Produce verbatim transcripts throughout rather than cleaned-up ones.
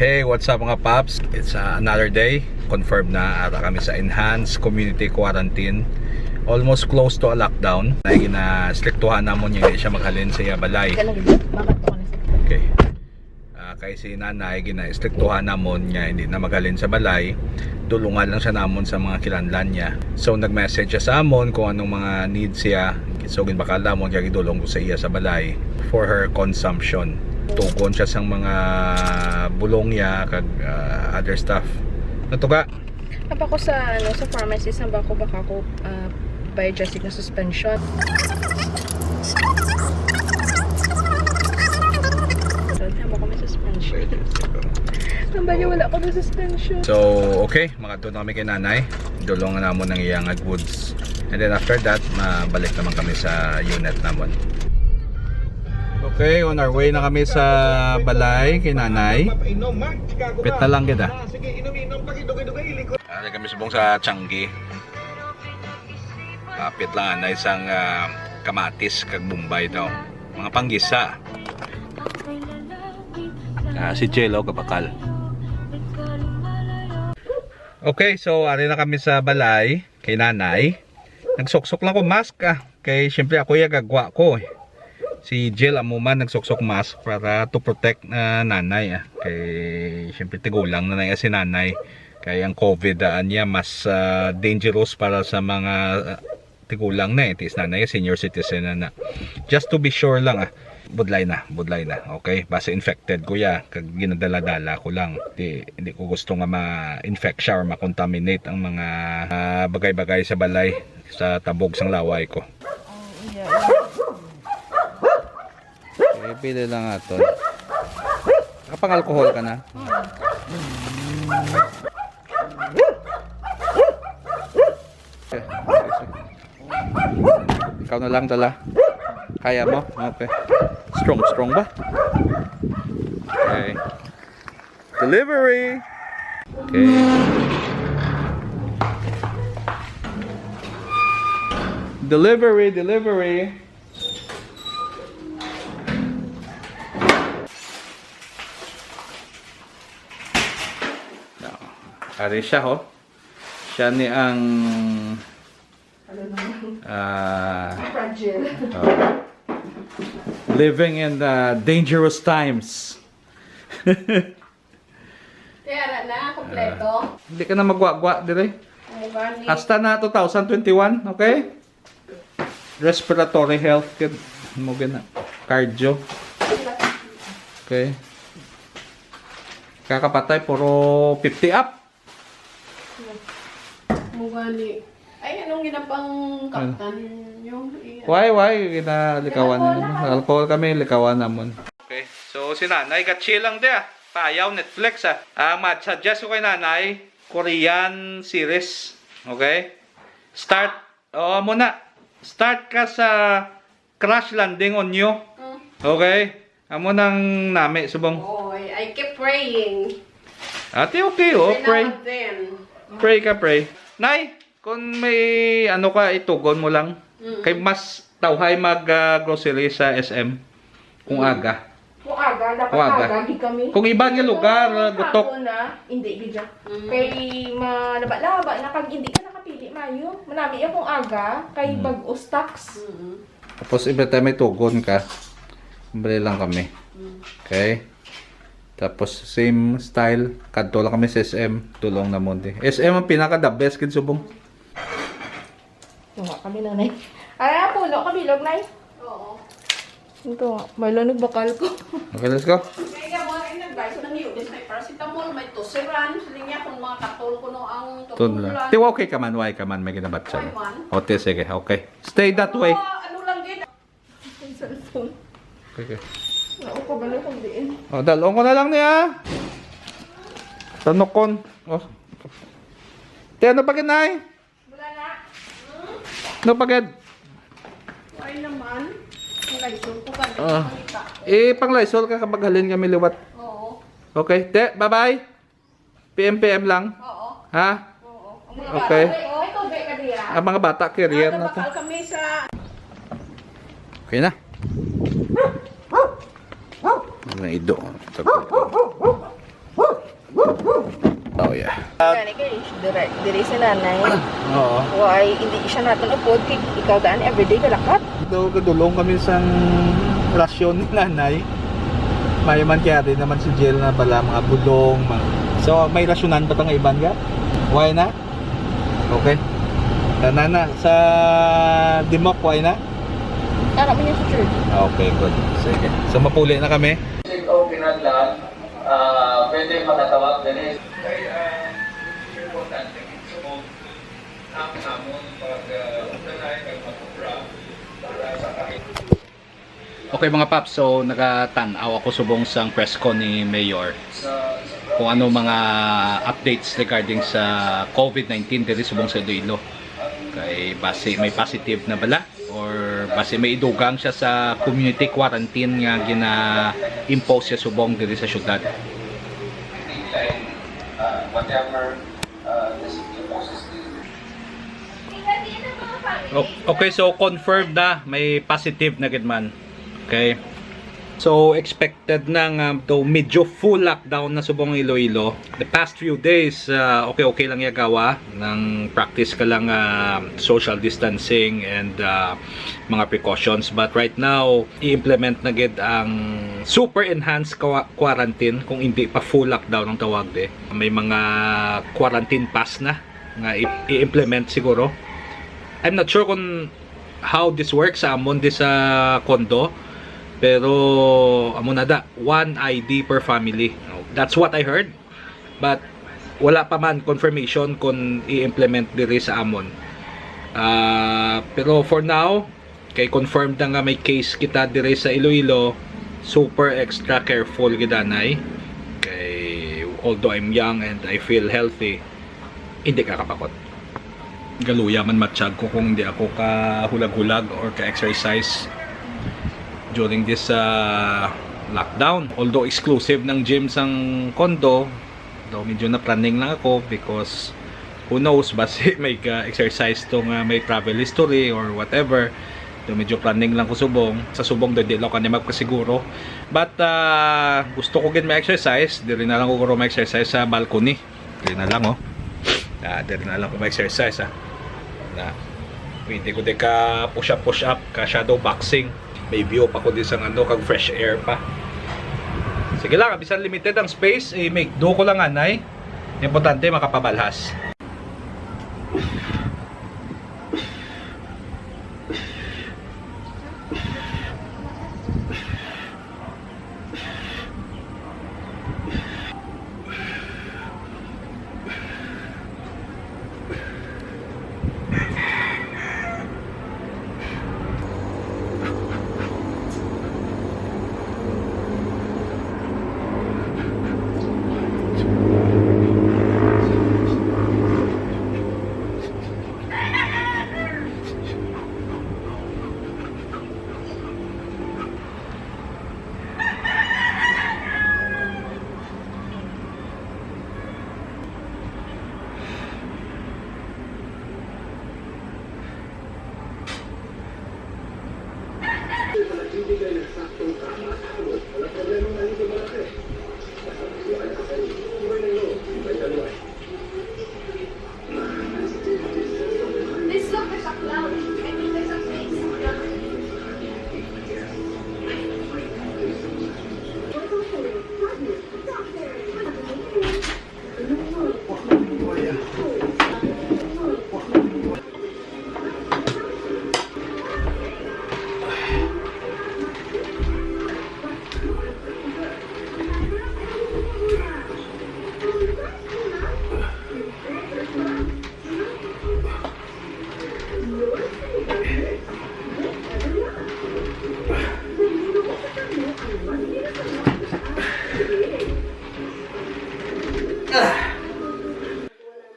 Hey, what's up, mga paps? It's, uh, another day. Confirmed na ata kami sa enhanced community quarantine. Almost close to a lockdown. Na gina-strictuhan namon nga hindi siya maghalin sa iya balay. Okay. Ah, kay si nanay, gina-strictuhan namon nga hindi na maghalin sa balay. Dulungan lang siya namon sa mga kinahanglan niya. So, nag-message siya sa amon kung anong mga needs siya. So, ginbakal namon kay gidulong ko sa iya sa balay for her consumption. Tugon siya sang mga bulong niya kag, ah, other stuff. Natuga. Napa ko sa, ano, sa pharmacist, napa ko baka ko, ah, Biogesic na suspension. Tama ko may suspension. Ang bali, wala ko na suspension. So, okay, makadto na kami kay nanay. Dulong namon ang iyang goods. And then after that, mabalik naman kami sa unit namon. Okay, on our way na kami sa balay kay nanay. Pit na lang kita. Ari kami subong sa Changi. Kapit lang anay sang, ah, kamatis kag bombay daw. Mga panggisa. Ah, si Jello kabakal. Okay, so ari na kami sa balay kay nanay. Nagsuksok lang ko mask, ah. Kay siyempre ako ya gagwa ko, eh. Si Jel amo man nagsuksok mask para to protect, ah, nanay, ah. Kay siyempre tigulang na na si nanay. Kay ang COVID, ah, niya mas, ah, dangerous para sa mga, ah, tigulang na, eh. Tis nanay, senior citizen na na. Just to be sure lang, ah. Budlay na, budlay na. Okay, basta infected ko ya, kag ginadala-dala ko lang. Di, hindi ko gusto nga ma-infect siya or ma-contaminate ang mga, ah, bagay-bagay sa balay, sa tabog sang laway ko. Okay, pili lang ato. Nakapang-alcohol ka na? Ikaw na lang, dala. Kaya mo? Okay. Strong, strong ba? Okay. Delivery! Okay. Delivery, delivery. Ari siya, ho. Siya ni ang, ah, fragile. Oh. Living in the dangerous times. Kaya ra na, kompleto. Ah. Hindi ka na magwa-gwa dire. Ay, gani. Hasta na two thousand twenty-one, okay? Respiratory health, kid mo gina. Cardio. Okay. Kakapatay, puro fifty up. Mo gani. Ay, anong ginapang kaptan nyo? I- Why, why? Ginalikawan Alcohol nila. Na. Alcohol kami, likawan namon. Okay. So, si nanay, gatsi lang di ah. Payaw, Netflix ah. Ang ma-suggest ko kay nanay, Korean series. Okay? Start. Oo, muna. Start ka sa Crash Landing on You. Mm. Okay? Amo nang nami, subong. Oy, I keep praying. Ate, okay, oh, Every pray. Now and then. Pray ka, pray. Nay, kung may ano ka, itugon mo lang. Mm. Kay mas tawhay mag, ah, grocery sa S M kung Mm. aga. Kung aga, dapat Kung aga. Aga, gid kami. Kung iba nga Kung lugar, ah, gutok. Hapon na, hindi gid siya. Mm. Kay malaba-laba na pag hindi ka nakapili, mayo. Manami ya kung aga, kay Mm. bag-o stocks. Mm. Tapos, every time may tugon ka, bali lang kami. Mm. Okay? Tapos, same style, kadto lang kami sa S M, dulong namon di. S M ang pinaka the best, gid subong. Tunga kami, nanay. Ay, puno ka bilog, nay. Oo. Ito, may lanog bakal ko. Okay, let's go. Kaya nga, mga rin nag-buy, so, nang yun, may paracetamol, may tusiran, siling niya kung mga katol ko no ang Tun la. Tutulan. Ti, okay ka man, why ka man, may ginabatsa. Why man? O, ti, sige, okay. Stay that way. Ano, ano lang din, Ang cellphone. Okay. Naupo ba na kung diin? O, dalon ko na lang niya. Tanukon. O. Ti, ano pa gid, nay? Wala na. Ano pa gid? Why naman? Ang Lysol ko pa. Ah. Makita. Eh, pang Lysol ka kapag halin kami liwat. Oo. Okay. Ti, bye-bye. P M P M lang? Oo. Ha? Oo. Ang mga Okay. bata, may, may tubig ka diya. Ang mga bata, carrier Ano, na to. Bakal kami sa Okay na. Ano na ido? Tago. Gani kay diri, diri si nanay. Oo. Why, hindi siya natin upod kay ikaw daan everyday kalakat. Daw gadulong kami sang rasyon ni nanay. May man kaya din naman si Jill na bala mga bulong. Mga... So, may rasyonan pa ta nga iban ka? Why na? Okay. Tana na. Sa Dimok, why na? Tara mo niya sa church. Okay, good. Sige. So, mapuli na kami. Check out kinahanglan, ah, pwede makatawag dali. Kay, ah, importante gid subong ang amon pag, ah, ugdanay kag mag-obra para sa kahit Okay, mga paps, so nagatan-aw ako subong sang press con ni Mayor kung ano mga updates regarding sa COVID nineteen diri subong sa Iloilo. Kay basi may positive na bala or basi may idugang siya sa community quarantine nga gina-impose siya subong diri sa syudad. O-, okay, so confirmed na may positive na gid man. Okay. So expected na nga daw medyo full lockdown na subong Iloilo. The past few days, ah, okay-okay lang yagawa, nang practice ka lang, ah, social distancing and, ah, mga precautions. But right now, i-implement na gid ang super enhanced qua-, quarantine kung hindi pa full lockdown ang tawag di. May mga quarantine pass na nga i-, i-implement siguro. I'm not sure kung how this works sa amon di sa condo, pero amo na da, one I D per family. That's what I heard. But wala pa man confirmation kung i-implement diri sa amon. Ah, pero for now, kay confirmed na nga may case kita diri sa Iloilo, super extra careful gid anay. Kay although I'm young and I feel healthy, hindi ka kapakot. Galuya man matsyag ko kung hindi ako ka hulag-hulag or ka exercise during this, ah, lockdown. Although exclusive ng gym sang condo, though medyo na-planning lang ako because who knows, basi may ka-exercise to nga may travel history or whatever. Though medyo planning lang ko subong. Sa subong, di, di lang ko ni magkasiguro. But, ah, gusto ko gid may exercise. Diri na lang ko guro may exercise sa balcony. Diri na lang, oh. Ah, diri na lang ko mag-exercise, ah. Na, pwede ko di ka push up, push up, ka shadow boxing. May view pa ko di sa ano, kag fresh air pa. Sige lang, bisan limited ang space, eh, make do ko lang anay. Importante, makapabalhas.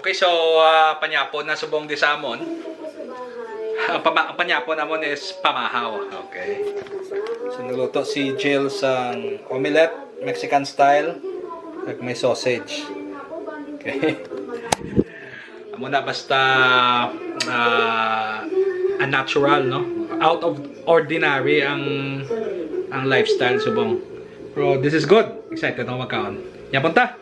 Okay, so, ah, panyapon na subong di sa amon. Ang pama-, ang panyapon namon is pamahaw. Okay. So, nagluto si Jill sang omelette, Mexican style, kag may sausage. Okay. Amo na, basta, ah, a natural, no? Out of ordinary ang, ang lifestyle subong. Pero this is good. Excited ako magkaon. Yapon ta.